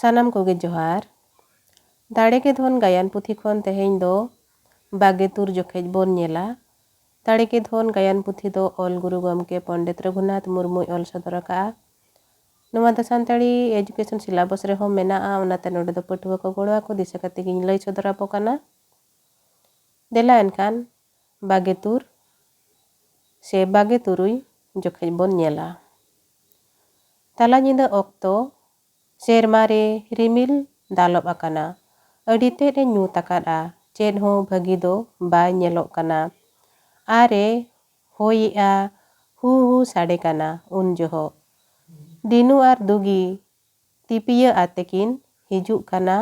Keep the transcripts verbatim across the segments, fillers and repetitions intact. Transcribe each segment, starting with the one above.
ᱥᱟᱱᱟᱢ ᱠᱚᱜᱮ ᱡᱚᱦᱟᱨ᱾ ᱫᱟᱲᱮ ᱜᱮ ᱫᱷᱚᱱ ᱜᱟᱭᱟᱱ ᱯᱩᱛᱷᱤ ᱠᱷᱚᱱ ᱛᱮᱦᱮᱧ ᱫᱚ ᱵᱟᱜᱮ ᱛᱩᱨ ᱡᱚᱠᱷᱮᱡ ᱵᱚᱱ ᱧᱮᱞᱟ᱾ ᱫᱟᱲᱮ ᱜᱮ ᱫᱷᱚᱱ ᱜᱟᱭᱟᱱ ᱯᱩᱛᱷᱤ ᱫᱚ ᱚᱞ ᱜᱩᱨᱩ ᱜᱚᱢᱠᱮ ᱯᱚᱱᱰᱤᱛ ᱨᱚᱜᱷᱩᱱᱟᱛᱷ ᱢᱩᱨᱢᱩᱭ ᱚᱞ ᱥᱚᱫᱚᱨ ᱟᱠᱟᱫᱼᱟ᱾ ᱱᱚᱣᱟ ᱫᱚ ᱥᱟᱱᱛᱟᱲᱤ education syllabus ᱨᱮᱦᱚᱸ ᱢᱮᱱᱟᱜᱼᱟ, ᱚᱱᱟᱛᱮ ᱱᱚᱰᱮ ᱫᱚ ᱯᱟᱹᱴᱷᱩᱣᱟᱹ ᱠᱚ ᱜᱚᱲᱚ ᱟᱠᱚ ᱫᱤᱥᱟᱹ ᱠᱟᱛᱮ ᱜᱤᱧ ᱞᱟᱹᱭ ᱥᱚᱫᱚᱨ ᱟᱵᱚ ᱠᱟᱱᱟ᱾ ᱫᱮᱞᱟ ᱮᱱᱠᱷᱟᱱ ᱵᱟᱜᱮ ᱛᱩᱨ ᱥᱮ ᱵᱟᱜᱮ ᱛᱩᱨᱩᱭ ᱡᱚᱠᱷᱮᱡ ᱵᱚᱱ ᱧᱮᱞᱟ᱾ ᱛᱟᱞᱟ ᱧᱤᱫᱟᱹ ᱚᱠᱛᱚ ᱥᱮᱨᱢᱟ ᱨᱮ ᱨᱤᱢᱤᱞ ᱫᱟᱞᱚᱵ ᱟᱠᱟᱱᱟ᱾ ᱟᱹᱰᱤ ᱛᱮᱫ ᱮ ᱧᱩᱛ ᱟᱠᱟᱫᱼᱟ᱾ ᱪᱮᱫ ᱦᱚᱸ ᱵᱷᱟᱹᱜᱤ ᱫᱚ ᱵᱟᱭ ᱧᱮᱞᱚᱜ ᱠᱟᱱᱟ᱾ ᱟᱨ ᱮ ᱦᱚᱭᱮᱜᱼᱟ, ᱦᱩ ᱦᱩ ᱥᱟᱰᱮ ᱠᱟᱱᱟ᱾ ᱩᱱ ᱡᱚᱦᱚᱜ ᱫᱤᱱᱩ ᱟᱨ ᱫᱩᱜᱤ ᱛᱤᱯᱤᱭᱟᱹ ᱟᱛᱮ ᱠᱤᱱ ᱦᱤᱡᱩᱜ ᱠᱟᱱᱟ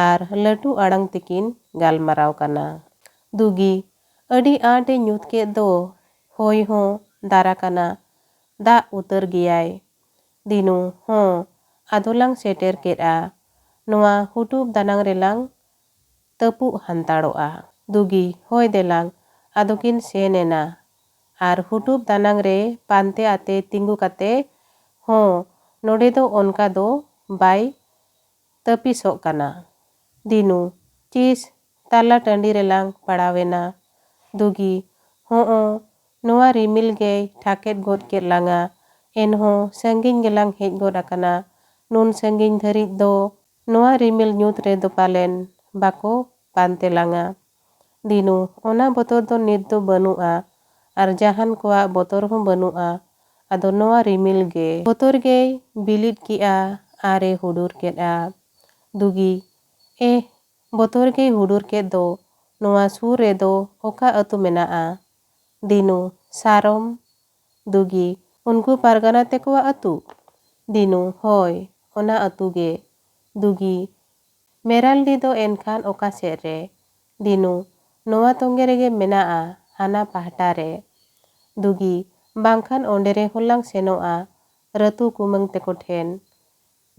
ᱟᱨ ᱞᱟᱹᱴᱩ ᱟᱲᱟᱝ ᱛᱮᱠᱤᱱ ᱜᱟᱞᱢᱟᱨᱟᱣ ᱠᱟᱱᱟ᱾ ᱫᱩᱜᱤ, ᱟᱹᱰᱤ ᱟᱸᱴ ᱮ ᱧᱩᱛ ᱠᱮᱫ ᱫᱚ, ᱦᱚᱭ ᱦᱚᱸ ᱫᱟᱨᱟ ᱠᱟᱱᱟ, ᱫᱟᱜ ᱩᱛᱟᱹᱨ ᱜᱮᱭᱟᱭ᱾ ᱫᱤᱱᱩ, ᱦᱚᱸ, ᱟᱫᱚ ᱞᱟᱝ ᱥᱮᱴᱮᱨ ᱠᱮᱫᱼᱟ, ᱱᱚᱣᱟ ᱦᱩᱴᱩᱵ ᱫᱟᱱᱟᱝ ᱨᱮᱞᱟᱝ ᱛᱟᱹᱯᱩᱜ ᱦᱟᱱᱛᱟᱲᱚᱜᱼᱟ᱾ ᱫᱩᱜᱤ, ᱦᱳᱭ ᱫᱮᱞᱟᱝ, ᱟᱫᱚ ᱠᱤᱱ ᱥᱮᱱ ᱮᱱᱟ᱾ ᱟᱨ ᱦᱩᱴᱩᱵ ᱫᱟᱱᱟᱝ ᱨᱮ ᱯᱟᱱᱛᱮ ᱟᱛᱮ ᱛᱤᱸᱜᱩ ᱠᱟᱛᱮ, ᱦᱚᱸ, ᱱᱚᱰᱮ ᱫᱚ ᱚᱱᱠᱟ ᱫᱚ ᱵᱟᱭ ᱛᱟᱹᱯᱤᱥᱚᱜ ᱠᱟᱱᱟ᱾ ᱫᱤᱱᱩ, ᱪᱤᱥ, ᱛᱟᱞᱟ ᱴᱟᱺᱰᱤ ᱨᱮᱞᱟᱝ ᱯᱟᱲᱟᱣᱮᱱᱟ᱾ ᱫᱩᱜᱤ, ᱦᱚᱸᱜᱼᱚ, ᱱᱚᱣᱟ ᱨᱤᱢᱤᱞ ᱜᱮᱭ ᱴᱷᱟᱠᱮᱫ ᱜᱚᱫ ᱠᱮᱫ ᱞᱟᱝᱟ᱾ ᱮᱱᱦᱚᱸ ᱥᱟᱺᱜᱤᱧ ᱜᱮᱞᱟᱝ ᱦᱮᱡ ᱜᱚᱫ ᱟᱠᱟᱱᱟ᱾ ᱱᱩᱱ ᱥᱟᱺᱜᱤᱧ ᱫᱷᱟᱹᱨᱤᱡ ᱫᱚ ᱱᱚᱣᱟ ᱨᱤᱢᱤᱞ ᱧᱩᱛ ᱨᱮᱫᱚ ᱯᱟᱞᱮᱱ ᱵᱟᱠᱚ ᱯᱟᱱᱛᱮ ᱞᱟᱝᱟ᱾ ᱫᱤᱱᱩ, ᱚᱱᱟ ᱵᱚᱛᱚᱨ ᱫᱚ ᱱᱤᱛ ᱫᱚ ᱵᱟᱹᱱᱩᱜᱼᱟ, ᱟᱨ ᱡᱟᱦᱟᱱ ᱠᱚᱣᱟᱜ ᱵᱚᱛᱚᱨ ᱦᱚᱸ ᱵᱟᱹᱱᱩᱜᱼᱟ᱾ ᱟᱫᱚ ᱱᱚᱣᱟ ᱨᱤᱢᱤᱞ ᱜᱮ ᱵᱚᱛᱚᱨ ᱜᱮᱭ ᱵᱤᱞᱤᱫ ᱠᱮᱜᱼᱟ ᱟᱨ ᱮ ᱦᱩᱰᱩᱨ ᱠᱮᱫᱼᱟ᱾ ᱫᱩᱜᱤ, ᱮᱦ, ᱵᱚᱛᱚᱨ ᱜᱮᱭ ᱦᱩᱰᱩᱨ ᱠᱮᱫ ᱫᱚ, ᱱᱚᱣᱟ ᱥᱩᱨ ᱨᱮᱫᱚ ᱚᱠᱟ ᱟᱹᱛᱩ ᱢᱮᱱᱟᱜᱼᱟ? ᱫᱤᱱᱩ, ᱥᱟᱨᱚᱢ᱾ ᱫᱩᱜᱤ, ᱩᱱᱠᱩ ᱯᱟᱨᱜᱟᱱᱟ ᱛᱮᱠᱚᱣᱟᱜ ᱟᱹᱛᱩ? ᱫᱤᱱᱩ, ᱦᱳᱭ, ᱚᱱᱟ ᱟᱹᱛᱩ ᱜᱮ᱾ ᱫᱩᱜᱤ, ᱢᱮᱨᱟᱞᱰᱤ ᱫᱚ ᱮᱱᱠᱷᱟᱱ ᱚᱠᱟ ᱥᱮᱫ ᱨᱮ? ᱫᱤᱱᱩ, ᱱᱚᱣᱟ ᱛᱚᱸᱜᱮ ᱨᱮᱜᱮ ᱢᱮᱱᱟᱜᱼᱟ, ᱦᱟᱱᱟ ᱯᱟᱦᱴᱟ ᱨᱮ᱾ ᱫᱩᱜᱤ, ᱵᱟᱝᱠᱷᱟᱱ ᱚᱸᱰᱮ ᱨᱮᱦᱚᱸ ᱞᱟᱝ ᱥᱮᱱᱚᱜᱼᱟ, ᱨᱟᱹᱛᱩ ᱠᱩᱢᱟᱹᱝ ᱛᱮᱠᱚ ᱴᱷᱮᱱ᱾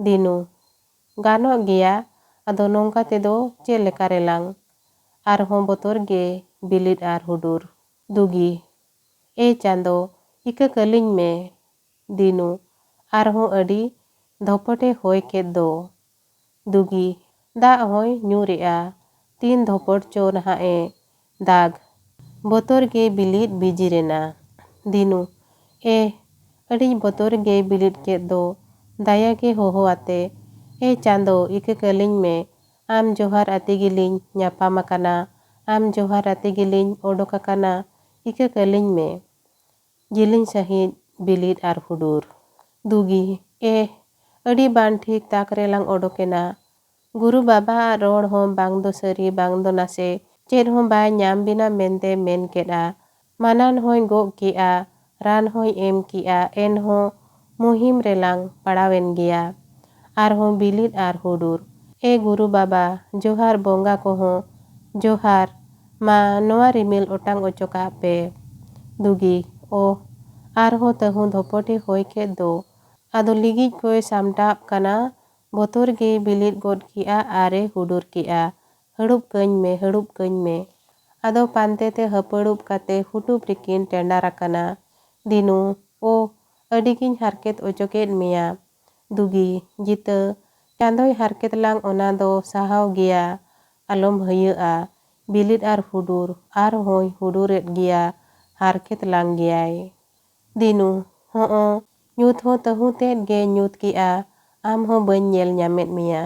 ᱫᱤᱱᱩ, ᱜᱟᱱᱚᱜ ᱜᱮᱭᱟ, ᱟᱫᱚ ᱱᱚᱝᱠᱟ ᱛᱮᱫᱚ ᱪᱮᱫ ᱞᱮᱠᱟ ᱨᱮᱞᱟᱝ? ᱟᱨᱦᱚᱸ ᱵᱚᱛᱚᱨ ᱜᱮ ᱵᱤᱞᱤᱫ ᱟᱨ ᱦᱩᱰᱩᱨ᱾ ᱫᱩᱜᱤ, ᱮ ᱪᱟᱸᱫᱚ, ᱤᱠᱟᱹ ᱠᱟᱹᱞᱤᱧ ᱢᱮ᱾ ᱫᱤᱱᱩ, ᱟᱨᱦᱚᱸ ᱟᱹᱰᱤ ᱫᱷᱚᱯᱚᱴᱮ ᱦᱚᱭ ᱠᱮᱫ ᱫᱚ᱾ ᱫᱩᱜᱤ, ᱫᱟᱜ ᱦᱚᱸᱭ ᱧᱩᱨᱮᱜᱼᱟ᱾ ᱛᱤᱱ ᱫᱷᱚᱯᱚᱲ ᱪᱚ ᱱᱟᱦᱟᱜ ᱮ ᱫᱟᱜᱽ᱾ ᱵᱚᱛᱚᱨ ᱜᱮ ᱵᱤᱞᱤᱫ ᱵᱤᱡᱤᱨ ᱮᱱᱟ᱾ ᱫᱤᱱᱩ, ᱮ, ᱟᱹᱰᱤ ᱵᱚᱛᱚᱨ ᱜᱮᱭ ᱵᱤᱞᱤᱫ ᱠᱮᱫ ᱫᱚ᱾ ᱫᱟᱭᱟ ᱜᱮ ᱦᱚᱦᱚ ᱟᱛᱮ, ᱮ ᱪᱟᱸᱫᱚ, ᱤᱠᱟᱹ ᱠᱟᱹᱞᱤᱧ ᱢᱮ᱾ ᱟᱢ ᱡᱚᱦᱟᱨ ᱟᱛᱮ ᱜᱮᱞᱤᱧ ᱧᱟᱯᱟᱢ ᱟᱠᱟᱱᱟ᱾ ᱟᱢ ᱡᱚᱦᱟᱨ ᱟᱛᱮ ᱜᱮᱞᱤᱧ ᱚᱰᱚᱠ ᱟᱠᱟᱱᱟ᱾ ᱤᱠᱟᱹ ᱠᱟᱹᱞᱤᱧ ᱢᱮ᱾ ᱡᱤᱞᱤᱧ ᱥᱟᱺᱦᱤᱡ ᱵᱤᱞᱤᱫ ᱟᱨ ᱦᱩᱰᱩᱨ᱾ ᱫᱩᱜᱤ, ᱮ, ᱟᱹᱰᱤ ᱵᱟᱝ ᱴᱷᱤᱠ ᱛᱟᱠ ᱨᱮᱞᱟᱝ ᱚᱰᱚᱠᱮᱱᱟ᱾ ᱜᱩᱨᱩ ᱵᱟᱵᱟᱣᱟᱜ ᱨᱚᱲ ᱦᱚᱸ ᱵᱟᱝ ᱫᱚ ᱥᱟᱹᱨᱤ, ᱵᱟᱝ ᱫᱚ ᱱᱟᱥᱮ, ᱪᱮᱫ ᱦᱚᱸ ᱵᱟᱭ ᱧᱟᱢ ᱵᱤᱱᱟ ᱢᱮᱱᱛᱮ ᱢᱮᱱ ᱠᱮᱫᱼᱟ᱾ ᱢᱟᱱᱟᱱ ᱦᱚᱸᱭ ᱜᱚᱜ ᱠᱮᱫᱼᱟ, ᱨᱟᱱ ᱦᱚᱸᱭ ᱮᱢ ᱠᱮᱫᱼᱟ, ᱮᱱᱦᱚᱸ ᱢᱩᱦᱤᱢ ᱨᱮᱞᱟᱝ ᱯᱟᱲᱟᱣᱮᱱ ᱜᱮᱭᱟ᱾ ᱟᱨᱦᱚᱸ ᱵᱤᱞᱤᱫ ᱟᱨ ᱦᱩᱰᱩᱨ᱾ ᱮ ᱜᱩᱨᱩ ᱵᱟᱵᱟ, ᱡᱚᱦᱟᱨ ᱵᱚᱸᱜᱟ ᱠᱚᱦᱚᱸ ᱡᱚᱦᱟᱨ᱾ ᱢᱟ, ᱱᱚᱣᱟ ᱨᱤᱢᱤᱞ ᱚᱴᱟᱝ ᱚᱪᱚ ᱠᱟᱜ ᱯᱮ᱾ ᱫᱩᱜᱤ, ᱚ, ᱟᱨᱦᱚᱸ ᱛᱟᱹᱦᱩ ᱫᱷᱚᱯᱚᱴᱮ ᱦᱚᱭ ᱠᱮᱫ ᱫᱚ᱾ ᱟᱫᱚ ᱞᱤᱜᱤᱡ ᱠᱚᱭ ᱥᱟᱢᱴᱟᱣ ᱠᱟᱱᱟ᱾ ᱵᱚᱛᱚᱨ ᱜᱮᱭ ᱵᱤᱞᱤᱫ ᱜᱚᱫ ᱠᱮᱜᱼᱟ ᱟᱨᱮ ᱦᱩᱰᱩᱨ ᱠᱮᱜᱼᱟ, "ᱦᱟᱹᱲᱩᱵ ᱠᱟᱹᱧ ᱢᱮ, ᱦᱟᱹᱲᱩᱵ ᱠᱟᱹᱧ ᱢᱮ!" ᱟᱫᱚ ᱯᱟᱱᱛᱮ ᱛᱮ ᱦᱟᱹᱯᱟᱹᱲᱩᱵ ᱠᱟᱛᱮ ᱦᱩᱴᱩᱵ ᱨᱮᱠᱤᱱ ᱴᱮᱸᱰᱟᱨ ᱟᱠᱟᱱᱟ᱾ ᱫᱤᱱᱩ, ᱳᱦ, ᱟᱹᱰᱤ ᱜᱤᱧ ᱦᱟᱨᱠᱮᱛ ᱚᱪᱚ ᱠᱮᱫ ᱢᱮᱭᱟ᱾ ᱫᱩᱜᱤ, ᱡᱤᱛᱟᱹ, ᱪᱟᱸᱫᱚᱭ ᱦᱟᱨᱠᱮᱛ ᱞᱟᱝ ᱚᱱᱟ ᱫᱚ ᱥᱟᱦᱟᱣ ᱜᱮᱭᱟ, ᱟᱞᱚᱢ ᱦᱟᱹᱭᱟᱹᱜᱼᱟ᱾ ᱵᱤᱞᱤᱫ ᱟᱨ ᱦᱩᱰᱩᱨ, ᱟᱨᱦᱚᱸᱭ ᱦᱩᱰᱩᱨᱮᱫ ᱜᱮᱭᱟ, ᱦᱟᱨᱠᱮᱛ ᱞᱟᱝ ᱜᱮᱭᱟᱭ᱾ ᱫᱤᱱᱩ, ᱦᱚᱸᱜᱼᱚ, ᱧᱩᱛ ᱦᱚᱸ ᱛᱟᱹᱦᱩ ᱛᱮᱫ ᱜᱮ ᱧᱩᱛ ᱠᱮᱜᱼᱟ, ᱟᱢ ᱦᱚᱸ ᱵᱟᱹᱧ ᱧᱮᱞ ᱧᱟᱢᱮᱫ ᱢᱮᱭᱟ᱾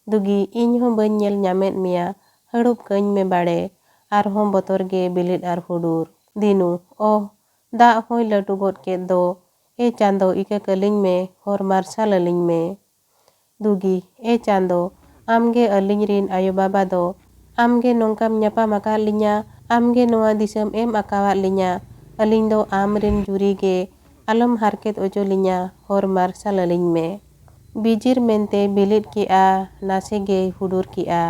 ᱫᱩᱜᱤ, ᱤᱧ ᱦᱚᱸ ᱵᱟᱹᱧ ᱧᱮᱞ ᱧᱟᱢᱮᱫ ᱢᱮᱭᱟ, ᱦᱟᱹᱲᱩᱵ ᱠᱟᱹᱧ ᱢᱮ ᱵᱟᱲᱮ᱾ ᱟᱨᱦᱚᱸ ᱵᱚᱛᱚᱨ ᱜᱮ ᱵᱤᱞᱤᱫ ᱟᱨ ᱦᱩᱰᱩᱨ᱾ ᱫᱤᱱᱩ, ᱚᱦ, ᱫᱟᱜ ᱦᱚᱸᱭ ᱞᱟᱹᱴᱩ ᱜᱚᱫ ᱠᱮᱫ ᱫᱚ᱾ ᱮ ᱪᱟᱸᱫᱚ, ᱤᱠᱟᱹ ᱠᱟᱹᱞᱤᱧ ᱢᱮ, ᱦᱚᱨ ᱢᱟᱨᱥᱟᱞ ᱟᱹᱞᱤᱧ ᱢᱮ᱾ ᱫᱩᱜᱤ, ᱮ ᱪᱟᱸᱫᱚ, ᱟᱢᱜᱮ ᱟᱹᱞᱤᱧ ᱨᱤᱱ ᱟᱭᱳ ᱵᱟᱵᱟ ᱫᱚ᱾ ᱟᱢᱜᱮ ᱱᱚᱝᱠᱟᱢ ᱧᱟᱯᱟᱢ ᱟᱠᱟᱫ ᱞᱤᱧᱟ, ᱟᱢᱜᱮ ᱱᱚᱣᱟ ᱫᱤᱥᱚᱢ ᱮᱢ ᱟᱠᱟᱣᱟᱫ ᱞᱤᱧᱟ᱾ ᱟᱹᱞᱤᱧ ᱫᱚ ᱟᱢ ᱨᱤᱱ ᱡᱩᱨᱤ ᱜᱮ, ᱟᱞᱚᱢ ᱦᱟᱨᱠᱮᱛ ᱚᱪᱚ ᱞᱤᱧᱟ, ᱦᱚᱨ ᱢᱟᱨᱥᱟᱞ ᱟᱹᱞᱤᱧ ᱢᱮ᱾ ᱵᱤᱡᱤᱨ ᱢᱮᱱᱛᱮ ᱵᱤᱞᱤᱫ ᱠᱮᱜᱼᱟ, ᱱᱟᱥᱮ ᱜᱮᱭ ᱦᱩᱰᱩᱨ ᱠᱮᱜᱼᱟ᱾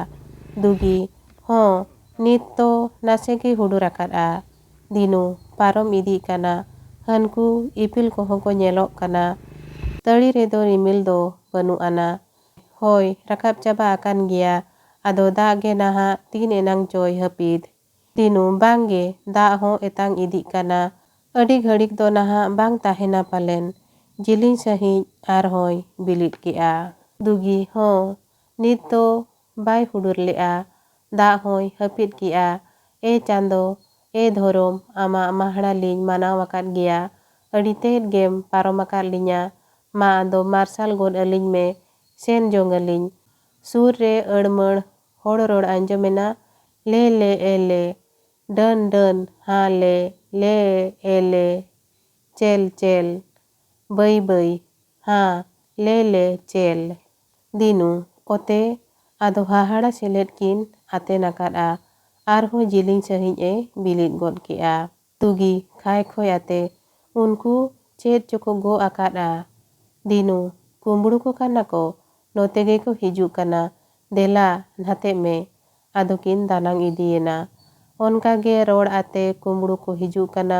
ᱫᱩᱜᱤ, ᱦᱚᱸ, ᱱᱤᱛ ᱫᱚ ᱱᱟᱥᱮ ᱜᱮᱭ ᱦᱩᱰᱩᱨ ᱟᱠᱟᱫᱼᱟ᱾ ᱫᱤᱱᱩ, ᱯᱟᱨᱚᱢ ᱤᱫᱤᱜ ᱠᱟᱱᱟ᱾ ᱦᱟᱹᱱᱠᱩ ᱤᱯᱤᱞ ᱠᱚᱦᱚᱸ ᱠᱚ ᱧᱮᱞᱚᱜ ᱠᱟᱱᱟ᱾ ᱛᱟᱹᱲᱤ ᱨᱮᱫᱚ ᱨᱤᱢᱤᱞ ᱫᱚ ᱵᱟᱹᱱᱩᱜ ᱟᱱᱟ᱾ ᱦᱚᱭ ᱨᱟᱠᱟᱵ ᱪᱟᱵᱟ ᱟᱠᱟᱱ ᱜᱮᱭᱟ᱾ ᱟᱫᱚ ᱫᱟᱜ ᱜᱮ ᱱᱟᱦᱟᱜ ᱛᱤᱱ ᱮᱱᱟᱝ ᱪᱚᱭ ᱦᱟᱹᱯᱤᱫ᱾ ᱫᱤᱱᱩ, ᱵᱟᱝ ᱜᱮ, ᱫᱟᱜ ᱦᱚᱸ ᱮᱛᱟᱝ ᱤᱫᱤᱜ ᱠᱟᱱᱟ᱾ ᱟᱹᱰᱤ ᱜᱷᱟᱹᱲᱤᱠ ᱫᱚ ᱱᱟᱦᱟᱜ ᱵᱟᱝ ᱛᱟᱦᱮᱱᱟ ᱯᱟᱞᱮᱱ᱾ ᱡᱤᱞᱤᱧ ᱥᱟᱺᱦᱤᱡ ᱟᱨᱦᱚᱸᱭ ᱵᱤᱞᱤᱫ ᱠᱮᱜᱼᱟ᱾ ᱫᱩᱜᱤ, ᱦᱚᱸ, ᱱᱤᱛ ᱫᱚ ᱵᱟᱭ ᱦᱩᱰᱩᱨ ᱞᱮᱜᱼᱟ᱾ ᱫᱟᱜ ᱦᱚᱸᱭ ᱦᱟᱹᱯᱤᱫ ᱠᱮᱜᱼᱟ᱾ ᱮ ᱪᱟᱸᱫᱚ, ᱮ ᱫᱷᱚᱨᱚᱢ, ᱟᱢᱟᱜ ᱢᱟᱦᱲᱟ ᱞᱤᱧ ᱢᱟᱱᱟᱣ ᱟᱠᱟᱫ ᱜᱮᱭᱟ᱾ ᱟᱹᱰᱤ ᱛᱮᱫ ᱜᱮᱢ ᱯᱟᱨᱚᱢ ᱟᱠᱟᱫ ᱞᱤᱧᱟ᱾ ᱢᱟ ᱟᱫᱚ ᱢᱟᱨᱥᱟᱞ ᱜᱚᱫ ᱟᱹᱞᱤᱧ ᱢᱮ, ᱥᱮᱱ ᱡᱚᱝ ᱟᱹᱞᱤᱧ᱾ ᱥᱩᱨ ᱨᱮ ᱟᱹᱲᱢᱟᱹᱲ ᱦᱚᱲ ᱨᱚᱲ ᱟᱸᱡᱚᱢᱮᱱᱟ, ᱞᱮ ᱞᱮ ᱮ ᱞᱮ, ᱰᱟᱹᱱ ᱰᱟᱹᱱ, ᱦᱟ ᱞᱮ, ᱞᱮ ᱮ ᱞᱮ, ᱪᱮᱞ ᱪᱮᱞ, ᱵᱟᱹᱭ ᱵᱟᱹᱭ, ᱦᱟ ᱞᱮ ᱞᱮ ᱪᱮᱞ᱾ ᱫᱤᱱᱩ, ᱚᱛᱮ ᱟᱫᱚ ᱦᱟᱦᱟᱲᱟ ᱥᱮᱞᱮᱫ ᱠᱤᱱ ᱟᱛᱮᱱ ᱟᱠᱟᱫᱼᱟ᱾ ᱟᱨᱦᱚᱸ ᱡᱤᱞᱤᱧ ᱥᱟᱺᱦᱤᱡ ᱮ ᱵᱤᱞᱤᱫ ᱜᱚᱫ ᱠᱮᱫᱼᱟ᱾ ᱫᱩᱜᱤ ᱠᱷᱟᱭ ᱠᱷᱚᱭ ᱟᱛᱮ, ᱩᱱᱠᱩ ᱪᱮᱫ ᱪᱚᱠᱚ ᱜᱚᱜ ᱟᱠᱟᱫᱼᱟ᱾ ᱫᱤᱱᱩ, ᱠᱩᱢᱵᱽᱲᱩ ᱠᱚ ᱠᱟᱱᱟ ᱠᱚ, ᱱᱚᱛᱮ ᱜᱮᱠᱚ ᱦᱤᱡᱩᱜ ᱠᱟᱱᱟ, ᱫᱮᱞᱟ ᱱᱷᱟᱛᱮᱜ ᱢᱮ᱾ ᱟᱫᱚ ᱠᱤᱱ ᱫᱟᱱᱟᱝ ᱤᱫᱤᱭᱮᱱᱟ᱾ ᱚᱱᱠᱟ ᱜᱮ ᱨᱚᱲ ᱟᱛᱮ ᱠᱩᱢᱵᱽᱲᱩ ᱠᱚ ᱦᱤᱡᱩᱜ ᱠᱟᱱᱟ᱾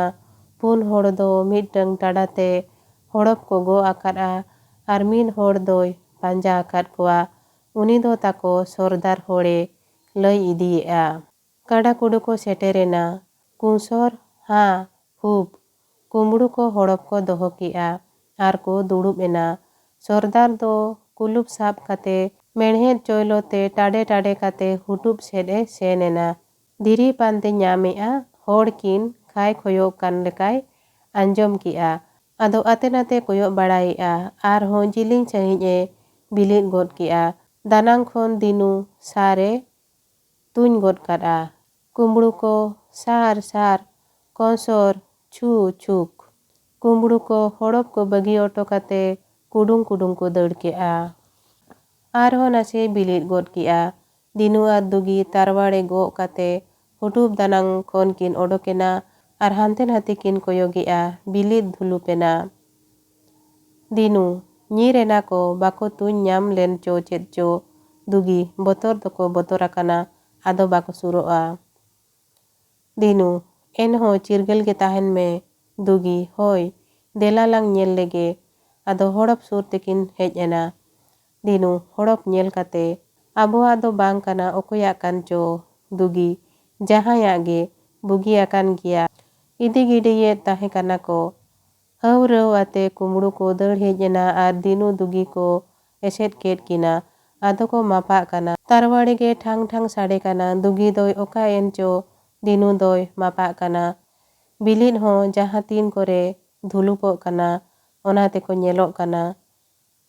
ᱯᱩᱱ ᱦᱚᱲ ᱫᱚ ᱢᱤᱫᱴᱟᱹᱝ ᱴᱟᱰᱟ ᱛᱮ ᱦᱚᱲᱚᱯ ᱠᱚ ᱜᱚᱜ ᱟᱠᱟᱫᱼᱟ ᱟᱨ ᱢᱤᱫ ᱦᱚᱲ ᱫᱚᱭ ᱯᱟᱸᱡᱟ ᱟᱠᱟᱫ ᱠᱚᱣᱟ᱾ ᱩᱱᱤ ᱫᱚ ᱛᱟᱠᱚ ᱥᱚᱨᱫᱟᱨ ᱦᱚᱲᱮ ᱞᱟᱹᱭ ᱤᱫᱤᱭᱮᱫᱼᱟ᱾ ᱠᱟᱰᱟ ᱠᱩᱰᱩ ᱠᱚ ᱥᱮᱴᱮᱨᱮᱱᱟ᱾ ᱠᱩᱸᱥᱚᱨ, ᱦᱟ, ᱦᱩᱯ, ᱠᱩᱢᱵᱽᱲᱩ ᱠᱚ ᱦᱚᱲᱚᱯ ᱠᱚ ᱫᱚᱦᱚ ᱠᱮᱫᱼᱟ ᱟᱨ ᱠᱚ ᱫᱩᱲᱩᱵ ᱮᱱᱟ᱾ ᱥᱚᱨᱫᱟᱨ ᱫᱚ ᱠᱩᱞᱩᱯ ᱥᱟᱵ ᱠᱟᱛᱮ ᱢᱮᱬᱦᱮᱫ ᱪᱚᱭᱞᱚ ᱛᱮ ᱴᱟᱰᱮ ᱴᱟᱰᱮ ᱠᱟᱛᱮ ᱦᱩᱴᱩᱵ ᱥᱮᱫ ᱮ ᱥᱮᱱ ᱮᱱᱟ᱾ ᱫᱷᱤᱨᱤ ᱯᱟᱱᱛᱮ ᱧᱟᱢᱮᱜᱼᱟ, ᱦᱚᱲ ᱠᱤᱱ ᱠᱷᱟᱭ ᱠᱷᱚᱭᱚᱜ ᱠᱟᱱ ᱞᱮᱠᱟᱭ ᱟᱸᱡᱚᱢ ᱠᱮᱜᱼᱟ᱾ ᱟᱫᱚ ᱟᱛᱮ ᱱᱟᱛᱮ ᱠᱚᱭᱚᱜ ᱵᱟᱲᱟᱭᱮᱜᱼᱟ, ᱟᱨᱦᱚᱸ ᱡᱤᱞᱤᱧ ᱥᱟᱺᱦᱤᱡ ᱮ ᱵᱤᱞᱤᱫ ᱜᱚᱫ ᱠᱮᱜᱼᱟ᱾ ᱫᱟᱱᱟᱝ ᱠᱷᱚᱱ ᱫᱤᱱᱩ ᱥᱟᱨᱮ ᱛᱩᱧ ᱜᱚᱫ ᱠᱟᱫᱼᱟ᱾ ᱠᱩᱢᱵᱽᱲᱩ ᱠᱚ ᱥᱟᱨ ᱥᱟᱨ, ᱠᱚᱸᱥᱚᱨ ᱪᱷᱩ ᱪᱷᱩᱠ᱾ ᱠᱩᱢᱵᱽᱲᱩ ᱠᱚ ᱦᱚᱲᱚᱯ ᱠᱚ ᱵᱟᱹᱜᱤ ᱚᱴᱚ ᱠᱟᱛᱮ ᱠᱩᱰᱩᱝ ᱠᱩᱰᱩᱝ ᱠᱚ ᱫᱟᱹᱲ ᱠᱮᱜᱼᱟ᱾ ᱟᱨᱦᱚᱸ ᱱᱟᱥᱮ ᱵᱤᱞᱤᱫ ᱜᱚᱫ ᱠᱮᱜᱼᱟ᱾ ᱫᱤᱱᱩ ᱟᱨ ᱫᱩᱜᱤ ᱛᱟᱨᱣᱟᱲᱮ ᱜᱚᱜ ᱠᱟᱛᱮ ᱦᱩᱴᱩᱵ ᱫᱟᱱᱟᱝ ᱠᱷᱚᱱ ᱠᱤᱱ ᱚᱰᱚᱠᱮᱱᱟ ᱟᱨ ᱦᱟᱱᱛᱮ ᱱᱟᱛᱮ ᱠᱤᱱ ᱠᱚᱭᱚᱜᱮᱜᱼᱟ, ᱵᱤᱞᱤᱫ ᱫᱷᱩᱞᱩᱯᱮᱱᱟ᱾ ᱫᱤᱱᱩ, ᱧᱤᱨ ᱮᱱᱟ ᱠᱚ, ᱵᱟᱠᱚ ᱛᱩᱧ ᱧᱟᱢ ᱞᱮᱱ ᱪᱚ ᱪᱮᱫ ᱪᱚ, ᱫᱩᱜᱤ, ᱵᱚᱛᱚᱨ ᱫᱚᱠᱚ ᱵᱚᱛᱚᱨ ᱟᱠᱟᱱᱟ, ᱟᱫᱚ ᱵᱟᱠᱚ ᱥᱩᱨᱚᱜᱼᱟ᱾ ᱫᱤᱱᱩ, ᱮᱱᱦᱚᱸ ᱪᱤᱨᱜᱟᱹᱞ ᱜᱮ ᱛᱟᱦᱮᱱ ᱢᱮ᱾ ᱫᱩᱜᱤ, ᱦᱳᱭ, ᱫᱮᱞᱟ ᱞᱟᱝ ᱧᱮᱞ ᱞᱮᱜᱮ᱾ ᱟᱫᱚ ᱦᱚᱲᱚᱯ ᱥᱩᱨ ᱛᱮᱠᱤᱱ ᱦᱮᱡ ᱮᱱᱟ᱾ ᱫᱤᱱᱩ, ᱦᱚᱲᱚᱯ ᱧᱮᱞ ᱠᱟᱛᱮ, ᱟᱵᱚᱣᱟᱜ ᱫᱚ ᱵᱟᱝ ᱠᱟᱱᱟ, ᱚᱠᱚᱭᱟᱜ ᱠᱟᱱ ᱪᱚ? ᱫᱩᱜᱤ, ᱡᱟᱦᱟᱸᱭᱟᱜ ᱜᱮ, ᱵᱩᱜᱤ ᱟᱠᱟᱱ ᱜᱮᱭᱟ᱾ ᱤᱫᱤ ᱜᱤᱰᱤᱭᱮᱫ ᱛᱟᱦᱮᱸ ᱠᱟᱱᱟ ᱠᱚ᱾ ᱦᱟᱹᱣ ᱨᱟᱹᱣ ᱟᱛᱮ ᱠᱩᱢᱵᱽᱲᱩ ᱠᱚ ᱫᱟᱹᱲ ᱦᱮᱡ ᱮᱱᱟ ᱟᱨ ᱫᱤᱱᱩ ᱫᱩᱜᱤ ᱠᱚ ᱮᱥᱮᱫ ᱠᱮᱫ ᱠᱤᱱᱟ᱾ ᱟᱫᱚ ᱠᱚ ᱢᱟᱯᱟᱜ ᱠᱟᱱᱟ᱾ ᱛᱟᱨᱣᱟᱲᱤ ᱜᱮ ᱴᱷᱟᱝ ᱴᱷᱟᱝ ᱥᱟᱰᱮ ᱠᱟᱱᱟ᱾ ᱫᱩᱜᱤ ᱫᱚᱭ ᱚᱠᱟᱭᱮᱱ ᱪᱚ, ᱫᱤᱱᱩ ᱫᱚᱭ ᱢᱟᱯᱟᱜ ᱠᱟᱱᱟ᱾ ᱵᱤᱞᱤᱫ ᱦᱚᱸ ᱡᱟᱦᱟᱸ ᱛᱤᱱ ᱠᱚᱨᱮ ᱫᱷᱩᱞᱩᱯᱚᱜ ᱠᱟᱱᱟ, ᱚᱱᱟ ᱛᱮᱠᱚ ᱧᱮᱞᱚᱜ ᱠᱟᱱᱟ᱾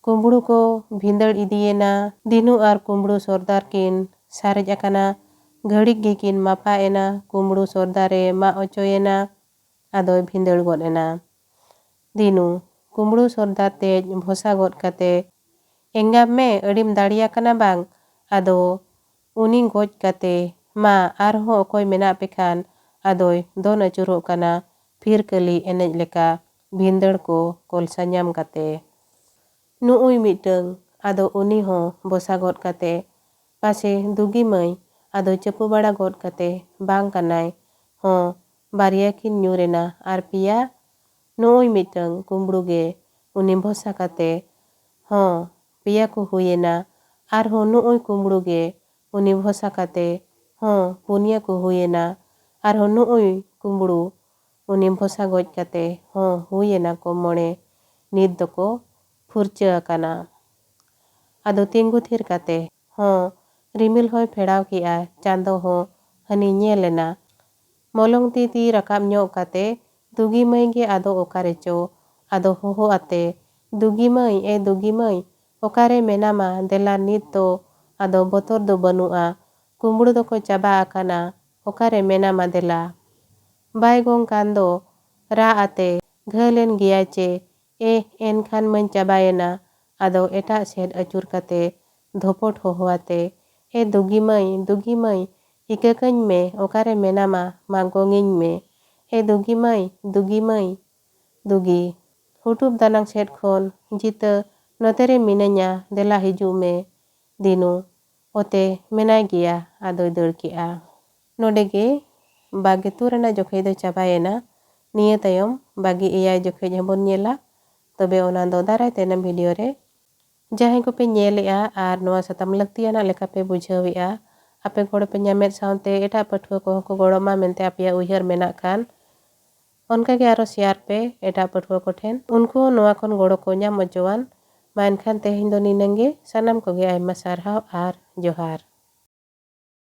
ᱠᱩᱢᱵᱽᱲᱩ ᱠᱚ ᱵᱷᱤᱸᱫᱟᱹᱲ ᱤᱫᱤᱭᱮᱱᱟ᱾ ᱫᱤᱱᱩ ᱟᱨ ᱠᱩᱢᱵᱽᱲᱩ ᱥᱚᱨᱫᱟᱨ ᱠᱤᱱ ᱥᱟᱨᱮᱡ ᱟᱠᱟᱱᱟ᱾ ᱜᱷᱟᱹᱲᱤᱠ ᱜᱮᱠᱤᱱ ᱢᱟᱯᱟᱜ ᱮᱱᱟ᱾ ᱠᱩᱢᱵᱽᱲᱩ ᱥᱚᱨᱫᱟᱨᱮ ᱢᱟᱜ ᱚᱪᱚᱭᱮᱱᱟ᱾ ᱟᱫᱚᱭ ᱵᱷᱤᱸᱫᱟᱹᱲ ᱜᱚᱫ ᱮᱱᱟ᱾ ᱫᱤᱱᱩ ᱠᱩᱢᱵᱽᱲᱩ ᱥᱚᱨᱫᱟᱨ ᱛᱮᱡ ᱵᱷᱚᱥᱟ ᱜᱚᱫ ᱠᱟᱛᱮ, "ᱮᱸᱜᱟᱯ ᱢᱮ, ᱟᱹᱰᱤᱢ ᱫᱟᱲᱮᱭᱟᱠᱟᱱᱟ ᱵᱟᱝ?" ᱟᱫᱚ ᱩᱱᱤ ᱜᱚᱡ ᱠᱟᱛᱮ ᱢᱟ ᱟᱨᱦᱚᱸ ᱚᱠᱚᱭ ᱢᱮᱱᱟᱜ ᱯᱮ ᱠᱷᱟᱱ? ᱟᱫᱚᱭ ᱫᱚᱱ ᱟᱹᱪᱩᱨᱚᱜ ᱠᱟᱱᱟ ᱯᱷᱤᱨᱠᱟᱹᱞᱤ ᱮᱱᱮᱡ ᱞᱮᱠᱟ ᱵᱷᱤᱸᱫᱟᱹᱲ ᱠᱚ ᱠᱚᱞᱥᱟ ᱧᱟᱢ ᱠᱟᱛᱮ᱾ ᱱᱩᱜᱼᱩᱭ ᱢᱤᱫᱴᱟᱹᱝ, ᱟᱫᱚ ᱩᱱᱤ ᱦᱚᱸ ᱵᱚᱥᱟ ᱜᱚᱫ ᱠᱟᱛᱮ, "ᱯᱟᱥᱮ ᱫᱩᱜᱤ ᱢᱟᱹᱭ?" ᱟᱫᱚ ᱪᱟᱹᱯᱩ ᱵᱟᱲᱟ ᱜᱚᱫ ᱠᱟᱛᱮ, "ᱵᱟᱝ ᱠᱟᱱᱟᱭ, ᱦᱚᱸ, ᱵᱟᱨᱭᱟ ᱠᱤᱱ ᱧᱩᱨ ᱮᱱᱟ, ᱟᱨ ᱯᱮᱭᱟ?" ᱱᱩᱜᱼᱩᱭ ᱢᱤᱫᱴᱟᱹᱝ ᱠᱩᱢᱵᱽᱲᱩ ᱜᱮ, ᱩᱱᱤ ᱵᱚᱥᱟ ᱠᱟᱛᱮ, "ᱦᱚᱸ, ᱯᱮᱭᱟ ᱠᱚ ᱦᱩᱭᱮᱱᱟ, ᱟᱨᱦᱚᱸ ᱱᱩᱜᱼᱩᱭ ᱠᱩᱢᱵᱽᱲᱩ ᱜᱮ, ᱩᱱᱤ ᱵᱷᱚᱥᱟ ᱠᱟᱛᱮ, ᱦᱚᱸ, ᱯᱩᱱᱭᱟᱹ ᱠᱚ ᱦᱩᱭᱮᱱᱟ, ᱟᱨᱦᱚᱸ ᱱᱩᱜᱼᱩᱭ ᱠᱩᱢᱵᱽᱲᱩ, ᱩᱱᱤ ᱵᱷᱚᱥᱟ ᱜᱚᱡ ᱠᱟᱛᱮ, ᱦᱚᱸ, ᱦᱩᱭᱮᱱᱟ ᱠᱚ ᱢᱚᱬᱮ, ᱱᱤᱛ ᱫᱚᱠᱚ ᱯᱷᱩᱨᱪᱟᱹ ᱟᱠᱟᱱᱟ᱾ ᱟᱫᱚ ᱛᱤᱸᱜᱩ ᱛᱷᱤᱨ ᱠᱟᱛᱮ, ᱦᱚᱸ, ᱨᱤᱢᱤᱞ ᱦᱚᱸᱭ ᱯᱷᱮᱲᱟᱣ ᱠᱮᱜᱼᱟ, ᱪᱟᱸᱫᱚ ᱦᱚᱸ ᱦᱟᱹᱱᱤ ᱧᱮᱞ ᱮᱱᱟ᱾ ᱢᱚᱞᱚᱝ ᱛᱤ ᱛᱤ ᱨᱟᱠᱟᱵ ᱧᱚᱜ ᱠᱟᱛᱮ, ᱫᱩᱜᱤ ᱢᱟᱹᱭ ᱜᱮ ᱟᱫᱚ ᱚᱠᱟᱨᱮ ᱪᱚ, ᱟᱫᱚ ᱦᱚᱦᱚ ᱟᱛᱮ, "ᱫᱩᱜᱤ ᱢᱟᱹᱭ, ᱮ ᱫᱩᱜᱤ ᱢᱟᱹᱭ, ᱚᱠᱟᱨᱮ ᱢᱮᱱᱟᱢᱟ? ᱫᱮᱞᱟ ᱱᱤᱛ ᱫᱚ ᱟᱫᱚ ᱵᱚᱛᱚᱨ ᱫᱚ ᱵᱟᱹᱱᱩᱜᱼᱟ, ᱠᱩᱢᱵᱽᱲᱩ ᱫᱚᱠᱚ ᱪᱟᱵᱟ ᱟᱠᱟᱱᱟ, ᱚᱠᱟᱨᱮ ᱢᱮᱱᱟᱢᱟ ᱫᱮᱞᱟ?" ᱵᱟᱭ ᱜᱚᱝ ᱠᱟᱱ ᱫᱚ ᱨᱟᱜ ᱟᱛᱮ, ᱜᱷᱟᱹᱞ ᱮᱱ ᱜᱮᱭᱟᱭ ᱪᱮ? "ᱮᱦ, ᱮᱱᱠᱷᱟᱱ ᱢᱟᱹᱧ ᱪᱟᱵᱟᱭᱮᱱᱟ᱾" ᱟᱫᱚ ᱮᱴᱟᱜ ᱥᱮᱫ ᱟᱹᱪᱩᱨ ᱠᱟᱛᱮ ᱫᱷᱚᱯᱚᱴ ᱦᱚᱦᱚ ᱟᱛᱮ, "ᱮ ᱫᱩᱜᱤ ᱢᱟᱹᱭ, ᱫᱩᱜᱤ ᱢᱟᱹᱭ, ᱤᱠᱟᱹ ᱠᱟᱹᱧ ᱢᱮ, ᱚᱠᱟᱨᱮ ᱢᱮᱱᱟᱢᱟ, ᱢᱟ ᱜᱚᱝᱤᱧ ᱢᱮ᱾ ᱮ ᱫᱩᱜᱤ ᱢᱟᱹᱭ, ᱫᱩᱜᱤ ᱢᱟᱹᱭ, ᱫᱩᱜᱤ, ᱦᱩᱴᱩᱵ ᱫᱟᱱᱟᱝ ᱥᱮᱫ ᱠᱷᱚᱱ, ᱡᱤᱛᱟᱹ, ᱱᱚᱛᱮ ᱨᱮ ᱢᱤᱱᱟᱹᱧᱟ, ᱫᱮᱞᱟ ᱦᱤᱡᱩᱜ ᱢᱮ᱾" ᱫᱤᱱᱩ, "ᱚᱛᱮ ᱢᱮᱱᱟᱭ ᱜᱮᱭᱟ", ᱟᱫᱚᱭ ᱫᱟᱹᱲ ᱠᱮᱜᱼᱟ᱾ ᱱᱚᱰᱮ ᱜᱮ ᱵᱟᱜᱮ ᱛᱩᱨ ᱨᱮᱱᱟᱜ ᱡᱚᱠᱷᱮᱡ ᱫᱚ ᱪᱟᱵᱟᱭᱮᱱᱟ᱾ ᱱᱤᱭᱟᱹ ᱛᱟᱭᱚᱢ ᱵᱟᱜᱮ ᱮᱭᱟᱭ ᱡᱚᱠᱷᱮᱡ ᱦᱚᱸᱵᱚᱱ ᱧᱮᱞᱟ᱾ ᱛᱚᱵᱮ ᱚᱱᱟ ᱫᱚ ᱫᱟᱨᱟᱭ ᱛᱮᱱᱟᱜ ᱵᱷᱤᱰᱤᱭᱳ ᱨᱮ᱾ ᱡᱟᱦᱟᱸᱭ ᱠᱚᱯᱮ ᱧᱮᱞᱮᱜᱼᱟ ᱟᱨ ᱱᱚᱣᱟ ᱥᱟᱛᱟᱢ ᱞᱟᱹᱠᱛᱤᱭᱟᱱᱟᱜ ᱞᱮᱠᱟᱯᱮ ᱵᱩᱡᱷᱟᱹᱣᱮᱜᱼᱟ, ᱟᱯᱮ ᱜᱚᱲᱚ ᱯᱮ ᱧᱟᱢᱮᱫ ᱥᱟᱶᱛᱮ ᱮᱴᱟᱜ ᱯᱟᱹᱴᱷᱩᱣᱟᱹ ᱠᱚᱦᱚᱸ ᱠᱚ ᱜᱚᱲᱚᱜ ᱢᱟ ᱢᱮᱱᱛᱮ ᱟᱯᱮᱭᱟᱜ ᱩᱭᱦᱟᱹᱨ ᱢᱮᱱᱟᱜ ᱠᱷᱟᱱ, ᱚᱱᱠᱟᱜᱮ ᱟᱨᱚ ᱥᱮᱭᱟᱨ ᱯᱮ ᱮᱴᱟᱜ ᱯᱟᱹᱴᱷᱩᱣᱟᱹ ᱠᱚᱴᱷᱮᱱ, ᱩᱱᱠᱩ ᱦᱚᱸ ᱱᱚᱣᱟ ᱠᱷᱚᱱ ᱜᱚᱲᱚ ᱠᱚ ᱧᱟᱢ ᱚᱪᱚᱣᱟᱱ᱾ ᱢᱟ ᱮᱱᱠᱷᱟᱱ ᱛᱮᱦᱮᱧ ᱫᱚ ᱱᱤᱱᱟᱹᱝ ᱜᱮ᱾ ᱥᱟᱱᱟᱢ ᱠᱚᱜᱮ ᱟᱭᱢᱟ ᱥᱟᱨᱦᱟᱣ ᱟᱨ ᱡᱚᱦᱟᱨ᱾